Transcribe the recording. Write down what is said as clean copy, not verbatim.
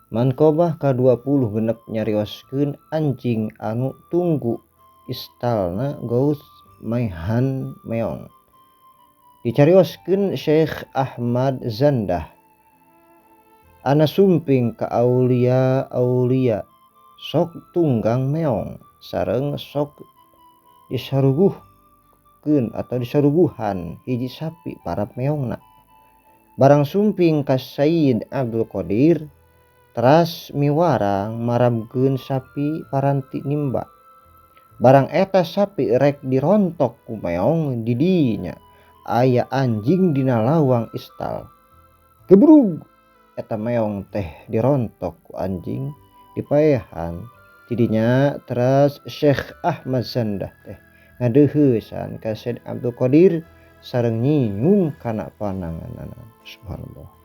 Manqobah ka 26 nyarioskeun anjing anu tunggu istalna Gauts maehan meong. Dicarioskeun Syekh Ahmad Zandah ana sumping ka aulia aulia sok tunggang meong sareng sok disaruguhkeun atau disaruguhan hiji sapi parab meongna. Barang sumping ka Sayyid Abdul Qadir teras miwarang marabkeun sapi paranti nimba. Barang eta sapi rek dirontok ku meong di dinya aya anjing dina lawang istal. Gebrug eta meong teh dirontok ku anjing dipaehan tidinya teras Syekh Ahmad Zandah teh ngadeuheusan ka Sayyid Abdul Qadir sareng nyium kana pananganana. Subhanallah.